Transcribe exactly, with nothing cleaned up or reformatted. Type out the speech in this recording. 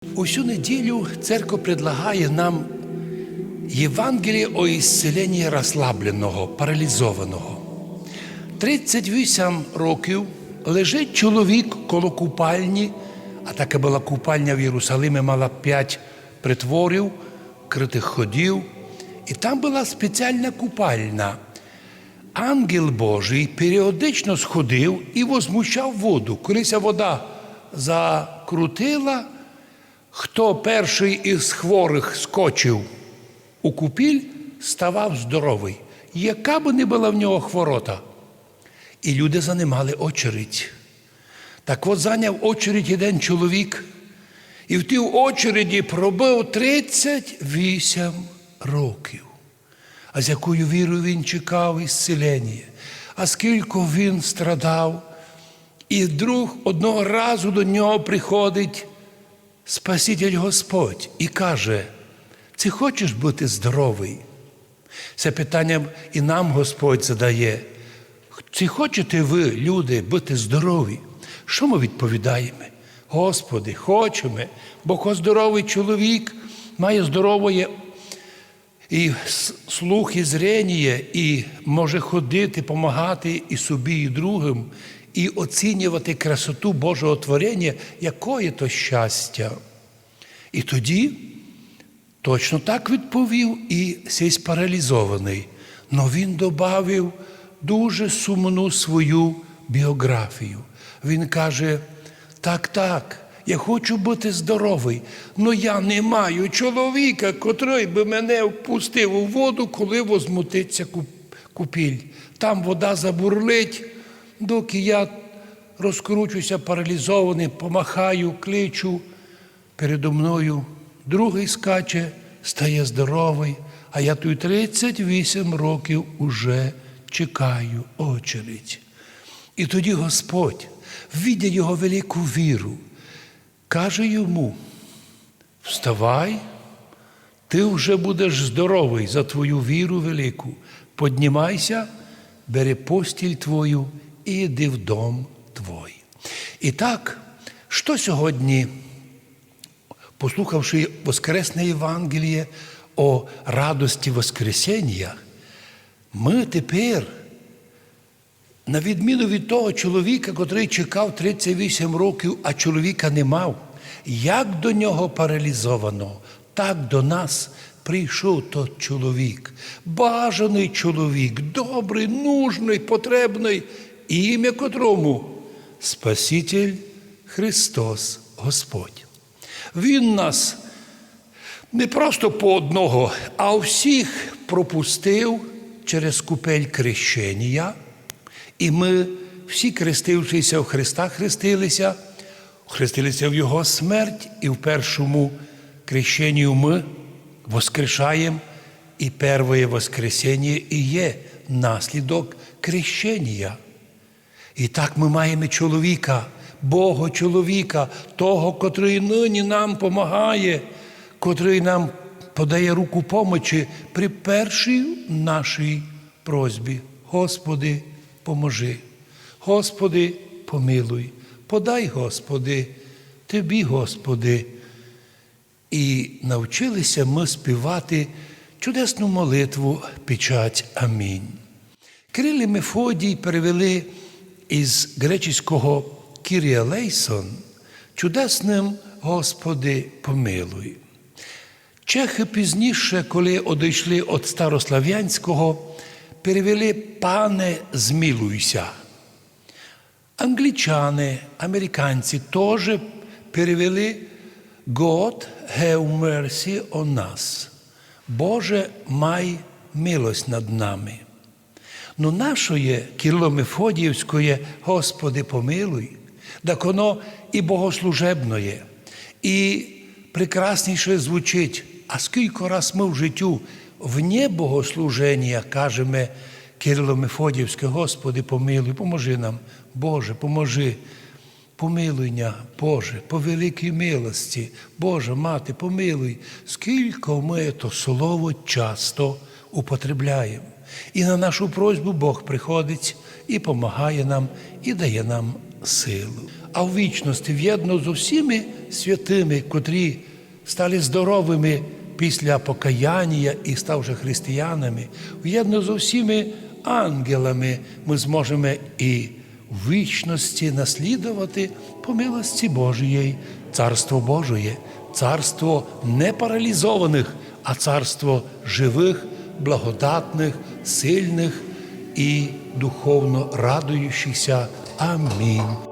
У сю неділю церква предлагає нам Євангеліє о ісцеленні розслабленого, паралізованого. Тридцять вісім років лежить чоловік коло купальні, а така была купальня в Єрусалимі, мала пять притворів, крытых ходів, і там была спеціална купальня. Ангел Божий періодично сходив і возмущав воду. Коли ся вода закрутила, хто першый із хворых скочив у купіль, ставав здоровый, яка бы не была в нього хворота. І люди занимали очередь. Так от заняв очередь єден чоловік, і в тій очереді пробыв тридцять вісім років. А з якою вірою він чекав ісцеленія, а скілько він страдав. І вдруг одного разу до нього приходить Спаситель Господь і каже: «Ци хочеш быти здоровый?» Се питаня і нам Господь задає: «Ци хочете вы, люди, быти здорові?» Што мы відповідаєме? «Господи, хочеме, бо ко здоровый чоловік має здоровоє і с-, слух, і зреніє, і може ходити, помагати і собі, і другым, і оцінювати красоту Божого творення, якоє то щастя». І тоді точно так відповів і сей паралізованый. Но він добавив дуже сумну свою біографію. Він каже: «Так, так, я хочу быти здоровый, но я не маю чоловіка, котрый бы мене впустив у воду, коли возмутиться куп-, купіль. Там вода забурлить, доки я розкручуся, паралізованый, помахаю, кличу. Передо мною другый скаче, стає здоровый, а я туй тридцять вісім років уже чекаю очередь». І тоді Господь, видя його велику віру, каже йому: «Вставай, ты вже будеш здоровый за твою віру велику. Поднімайся, бери постіль твою і йди в дом твой». І так, што сьогодні, послухавши воскресне Євангеліє о радости воскресенія, мы тепер, на відміну від того чоловіка, котрый чекав тридцять вісім років, а чоловіка не мав, як до нього паралізованого, так до нас прийшов тот чоловік, бажаный чоловік, добрый, нужный, потребный, імя котрому Спаситель Христос Господь. Він нас не просто по одного, а всіх пропустив через купель крещенія. І мы всі, крестившися в Христа, хрестилися, хрестилися в Його смерть, і в першому крещенію мы воскрешаєм, і первоє воскресеніє і є наслідок крещенія. І так мы маєме чоловіка, Бога чоловіка, того, котрый нині нам помагає, котрый нам подає руку помочи при першій нашій просьбі: «Господи, поможи! Господи, помилуй! Подай, Господи! Тебі, Господи!» І навчилися мы співати чудесну молитву печать Амінь. Кирил і Мефодій перевели із греческого Kyrie eleison чудесным «Господи, помилуй». Чехи пізніше, коли одійшли від старославянського, перевели «Пане, змилуйся». Англічане, американці тоже перевели «God, have mercy on us». «Боже, май милость над нами». Но нашоє кирило-мефодіївськоє «Господи, помилуй», так оно і богослужебноє, і прекрасніше звучить. А скілько раз мы в житю вне богослуженія кажеме кирило-мефодіївське: «Господи, помилуй, поможи нам, Боже, поможи, помилуй ня, Боже, по великій милости, Боже, Мати, помилуй». Скілько мы то слово часто употребляєме. І на нашу просьбу Бог приходить і помагає нам, і дає нам силу. А в вічности, вєдно зо всіми святыми, котрі стали здоровыми після покаяння і ставши християнами, вєдно зо всіми ангелами мы зможеме і в вічности наслідовати по милости Божией Царство Божоє, царство не паралізованых, а царство живых, благодатных, сильных і духовно радующихся. Амінь.